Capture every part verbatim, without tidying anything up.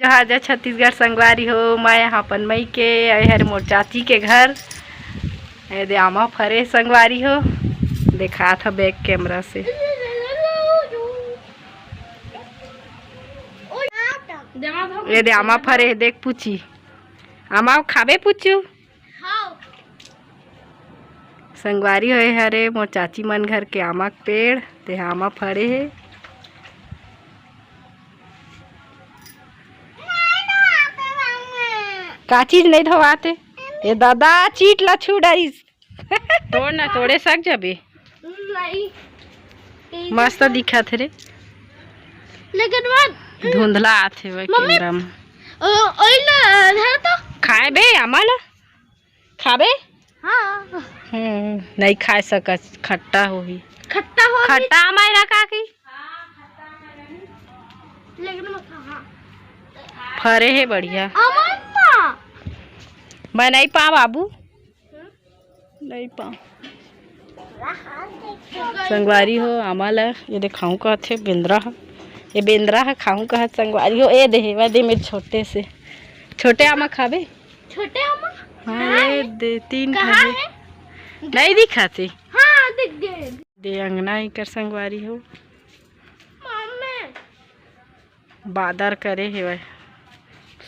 जोहार जय छत्तीसगढ़ संगवारी हो, मैं यहाँ अपन मई के, ये हरे मोर चाची के घर। ये दे आमा फरे संगवारी हो, देखात ह back camera से। ये दे आमा फरे, देख पुची, आमा खाबे पुचू? हाँ। संगवारी हो, ये हरे मोर चाची मन घर के आमा के पेड़, ते आमा फरे हे। का चीज नहीं धोवाते? ए दादा, चीट ला छू डरिस। तोड़ ना, तोड़े सक जाबे। नहीं। मस्त दिखत हे रे। लेकिन वो धुंधला आथे वो मम्मी, camera में। ओ, ओइल धर तो। खाए बे, आमा ला। खाबे? हाँ। हम्म, नहीं खा सकत, खट्टा होही। खट्टा होही। खट्टा आमा ला का की? लेकिन मैं खा-, हाँ। फरे हे बढ़िया। अमन ना। मैं नहीं पा बाबू। नहीं पा। संगवारी हो, आमा ला ये दे खाहूँ कहत हे, बेंदरा ह। ये बेंदरा ह, खाहूँ कहत संगवारी हो। ए दे, वा दे मेर छोटे से। छोटे आमा खाबे? छोटे आमा? हाँ, हाँ। ये दे, तीन कहाँ ठन हे। है? नहीं दिखाते। हाँ, दिख गए। दे अंगना एकर संगवारी हो। मम्मी। बादर करे हेवय,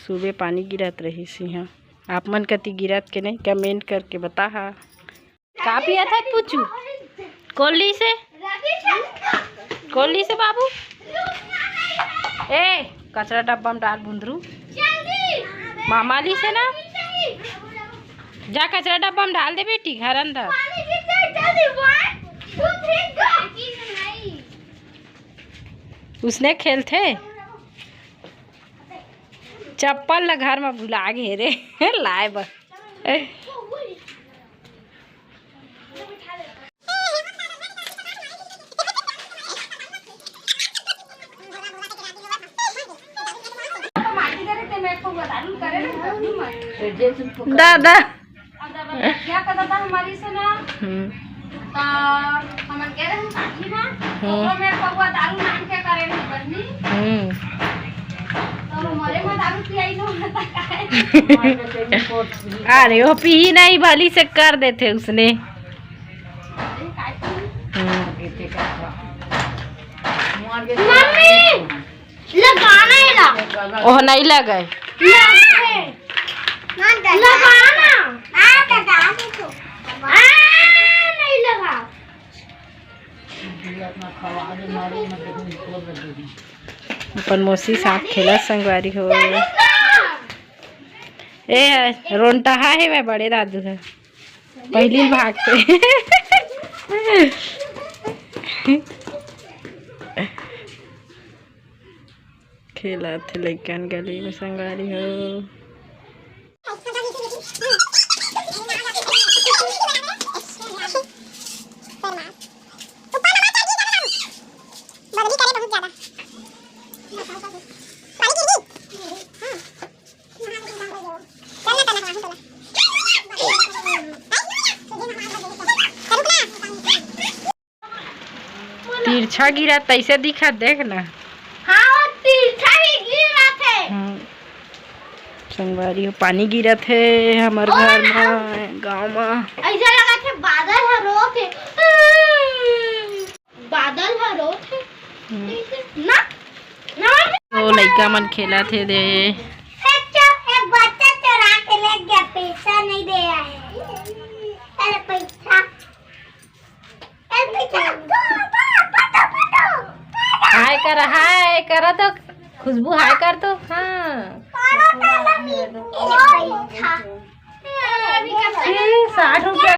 सुबह पानी गिरत रहिस इहाँ। आप मन कति गिरत के नहीं, comment करके बताहा। का पियत हे पुचू? कोल्ली से? कोल्ली से बाबू? ए, कचरा डब्बा में डाल बुंदरू। मामाली से ना? जा कचरा डब्बा में डाल दे बेटी, घर अंदर। उसने खेलथे। चप्पल ला घर में भुला गे रे, लाए बर। दादा। हम्म। हम्म। हम्म। अरे, वो पी नहीं, भली से कर देथे उसने। हम्म। मम्मी, लगाना है ना। ओह, नहीं लगे। लगाना। आ, नहीं लगा। अपन मौसी साथ खेला संगवारी हो। ए, रोंटा हा हे वह बड़े दादू है। पहली भागते। खेलत हे लइकन गली में संगवारी हो। तिरछा गिरत तइसे दिखत, देख ना। हाँ, वो तिरछा ही गिरत हे। हम्म। संगवारी हो, पानी गिरत हे हमर ओ घर ना। म, गाँव म। ऐसा लगत हे बादल ह रोत हे। बादल ह रोत हे। हम्म। ना, ना। तो लइका मन खेलत हे दे। बच्चा, एक बच्चा चुरा के ले गया, पैसा नहीं दे आए। अरे पैसा। हाय कर, हाय कर तो, खुशबू हाय कर तो, हाँ। ए, साठ रुपया।